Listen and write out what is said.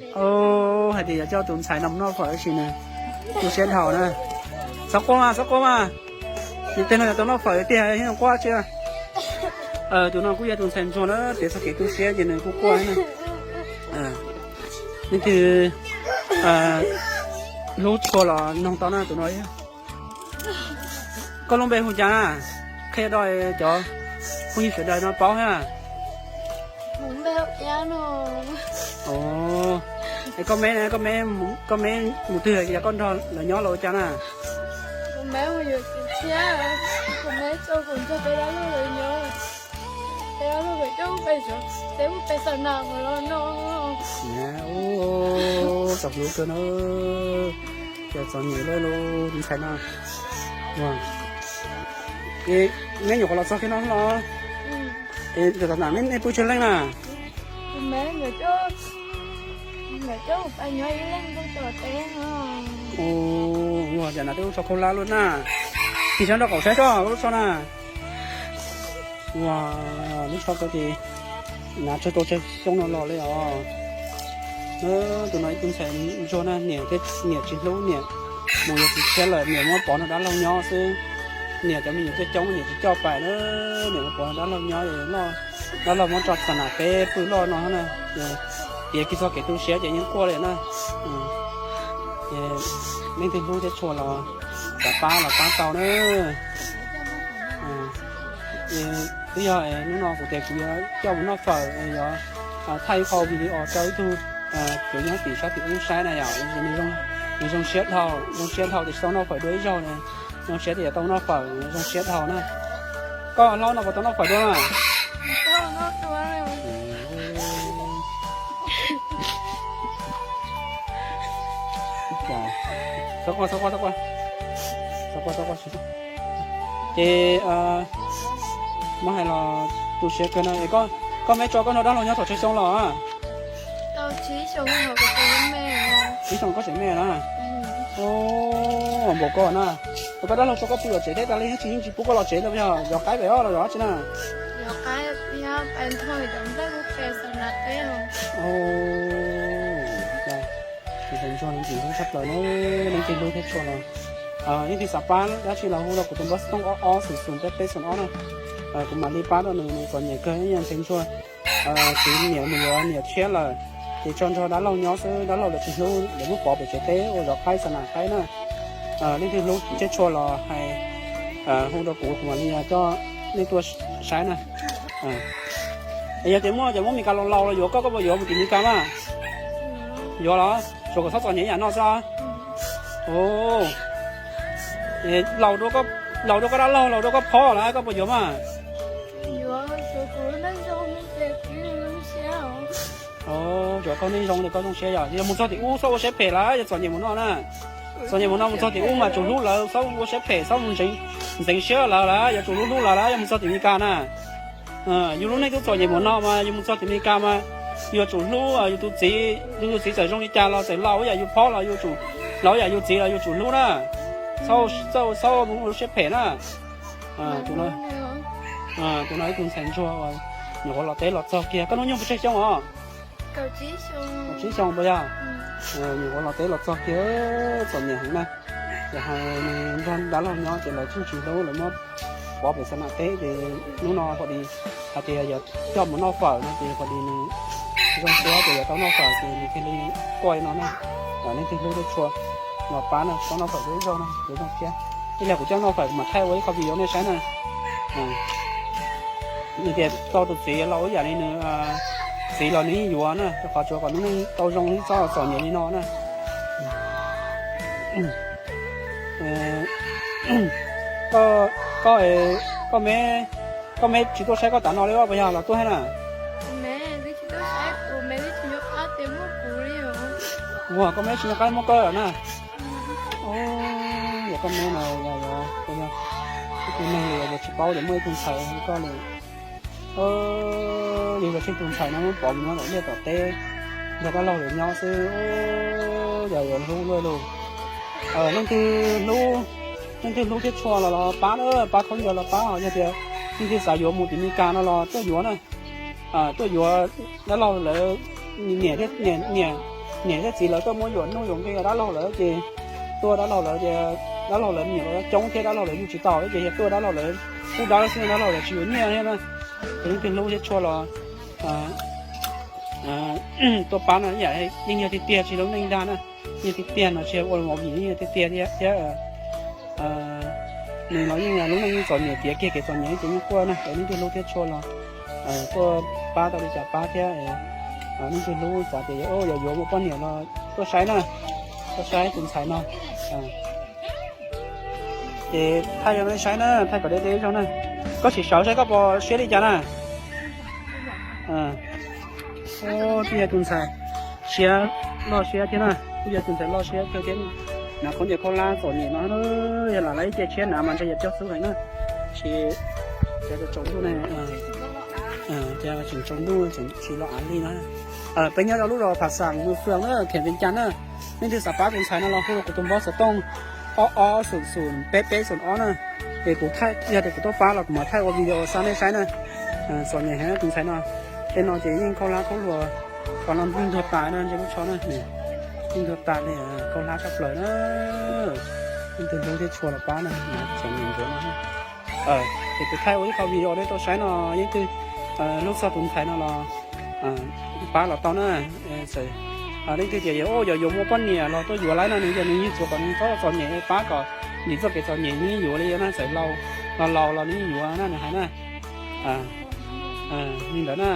Hais tias yuav coj tus ntxhais no mus noj fawm tab sis nws tu siab dhau na. Txhob quaj mas, txhob quaj mas. Nws tej no yuav tau noj fawm tiag, yeej quaj tsi. Tus no kuj yog tus ntxhais ntsuag na, piav txog kev tu siab ces nws kuj quaj na. Leej twg hlub tshua los noog tau na tus no. Koj lub npe hu cas na? Qhia rau cov phooj ywg sawv daws no paub na. Es koj me, koj me mus twg es koj nrog lawv nyob los ua cas na? Txom hlub kawg na, cov txom nyem lawm lub ntxhais no. Neb nyuam qhuav los txog kiag no los? Es tam nam nej pw tsawg leej na? Ua cas nas twb lub tsho khaub hlab luaj na. Tig sab nraub qaum saib tso lub tsho na. Ua, lub tsho ko ces hnav tsawg tau tsawg xyoo no los li os. Tus no ib tug ntxhais ntsuag na, niam thiab niam tsis hlub, niam mus yuav txiv tshiab lawm, niam muab pov nrog dab laug nyob xwb. Niam cov me nyuam coob coob niam tsis coj pais na, niam muab pov nrog dab laug nyob, dab laug muab tso xa nas peb pw loj no na. Piav kiag txog kev tu siab ces yeej quaj li na. Leej twg hlub thiab tshua los pab los pab tau na. Twb yog hnub no kuv tias kuv yuav coj mus noj fawm, yuav thaij ib qho video rau ib tug kwv nyob tim sab tim ub saib na yom, nws zoo siab dhau, zoo siab dhau tias tsis tau noj fawm dua ib zaug, zoo siab tias yuav tau noj fawm, zoo siab dhau na. Koj hlob no puas tau noj fawm dua na? Ces muab hais los tu siab kawg na. Koj me tso koj nrog dab laug nyob thaum tsawg xyoo los? Ib xyoo koj tseem me na. Npaum koj na. Koj dab laug tso koj pw lom tsev thiab tas li, tsis yeej tsis pub koj los tsev los yog zov qaib pem los zov dab tsi na? Tus ntxhais ntsuag no ntxim hlub tshaj plaws na, leej twg hlub thiab tshua los, leej twg xav pab dab tsi los hu rau kuv tus npawb xov tooj ob ob xoom xoom peb peb xoom ob na. Kuv mam li pab rau nws, nws txom nyem kawg ib yam ntxhais ntsuag. Txiv niam mus yuav niam tshiab lawm, ces tso nrog dab laug nyob xwb, dab laug lawv tsis hlub, lawv muab pov pem tsev teb ua zov qaib xa nas qaib na. Leej twg hlub thiab tshua los hais, hu rau kuv, kuv mam li coj nej tuaj saib na. Es yog tias muaj cov Hmoob Mes Kas laus laus los yuav koj, koj puas yuav mus tim Mes Kas na? Yuav los? Tsuas kom txhob txom nyem ib yam no xwb. Laus dua koj dab laug, laus dua koj phob lawm koj puas yuav mas? Tsuas koj neej zoo li koj zoo siab yom, yog mus txog tim ub txhob ua siab phem lawm, yog txom nyem mus no na. Txom nyem mus no mus txog tim ub mas tsum hlub lawv, txhob ua siab phem, txhob mus ntxeev siab lawv lawm, yuav tsum hlub hlub lawv lawm, yog mus txog tim Mes Kas na. Yus lub neej twb txom nyem mus no mas yus mus txog tim Mes Kas mas yuav tsum hlub yus tus txiv, yus tus txiv txawm zoo li cas los txawm laus ib yam yus phob los yuav tsum, laus ib yam yus txiv los yuav tsum hlub na. Txhob mus ua siab phem na. Tus no ib tug ntxhais ntsuag uas nyuam qhuav los teb los txog kiag. Koj hnub nyoog puas tsawg xyoo os? Tsib xyoo puas yog? Nyuam qhuav los teb los txog kiag, txom nyem heev na. Ces hais nws nrog dab laug nyob ces lawv tseem tsis hlub, lawv muab pov pem xa nas teb ces hnub no pom li hais tias yuav coj mus noj fawm no ces pom li nws zoo siab ces yuav tau noj fawm ces nws thiaj li quaj li no na. Leej twg hlub thiab tshua los pab na, tau noj fawm dua ib zaug na, yuav zoo siab. Ib yam kuv coj noj fawm kuv mam thaij ua ib qho video nej saib na. Nws tias tau tus txiv laus ib yam li nws txiv los nws yeej yuav na, rau qhov tsuav kom nws tau zoo ib txoj txom nyem li no na. Koj, koj me, koj me tsis tuaj saib koj tav no li puas yog los tuaj thiab na? Ua koj me tsis nco qab muab koj na. Yog koj me no, ib tug neeg li yog tsis paub tias muaj ib tug ntxhais li koj li. Yog yog tsis tus ntxhais no muab pov mus nyob tom liaj tom teb, nrog dab laug lawv nyob xwb, yog yuav hlub luaj li. Leej twg hlub, leej twg hlub thiab tshua los los pab na, pab khaub ncaws los pab, yog tias leej twg xav yuav mus tim Mes Kas no los tuaj yuav na. Tuaj yuav dab laug lawv niam thiab, niam, Niam thiab txiv lawv tuaj muab yuam nuj yuam nqi dab laug lawm ces, tuaj dab laug lawm ces, dab laug lawv me nyuam coob thiab dab laug lawv yug tsis tau ces yog tuaj dab laug lawv pub dab xwb, dab laug lawv tsis yuav nyiaj thiab na. Ces leej twg hlub thiab tshua los tuaj pab no, yeej yog tiag tiag tsis lub neej dag na, yeej tiag tiag no tsis ua movie, yeej yog tiag tiag thiab thiab. Nws los yeej lub neej yeej txom nyem tiav kiag kev txom nyem ces yeej quaj na, es leej twg hlub thiab tshua los tuaj pab tau li cas pab thiab. Leej twg hlub xav tias yog yuav muaj poj niam los tuaj saib na, tuaj saib tus ntxhais no. Ces thaij rau nej saib na, thaij kom deb deb zog na. Koj sim sawv saib koj puas siab li cas na. Twb yog tus ntxhais siab loj siab thiab na, twb yog tus ntxhais loj siab kawg thiab. Hnav khaub ncaws khaub hlab txom nyem no, yog lam lab ib ce tshiab hnav mas ntshe yuav cog xub heev na. Tsis, cov tsaus ntuj ne, ces tseem tsaus ntuj tseem tsis los av li na. Peb nyob rau lub zos Phav Xaam Mus Fwm na, Khem Vees Cas na. Leej twg xav pab tus ntxhais no los hu rau kuv tus npawb xov tooj ob ob xoom xoom peb peb xoom ob na. Es kuv thaij, yog tias kuv tuaj pab los kuv mam thaij ua video xa nej saib na. Txom nyem heev tus ntxhais no. Tej no ces yeej khaub hlab khaub hlua, qhov no ntuag tas na, ntshe lub tsho na, ntuag tas li, khaub hlab tshaj plaws na. Leej twg hlub thiab tshua los pab na, txom nyem ncuav no. Ces kuv thaij ua ib qho video nej tau saib no, leej twg hlub txog tus ntxhais no los pab los tau na. Leej twg tias yog yuav muaj poj niam los tuaj yuav lawm no, nws yog nws yeej tsuav kom nws txhob txom nyem, pab kom nws txoj kev txom nyem nws yeej yuav li na, txawm laus los laus los nws yeej yuav na, nws hais na. Li ntawd na.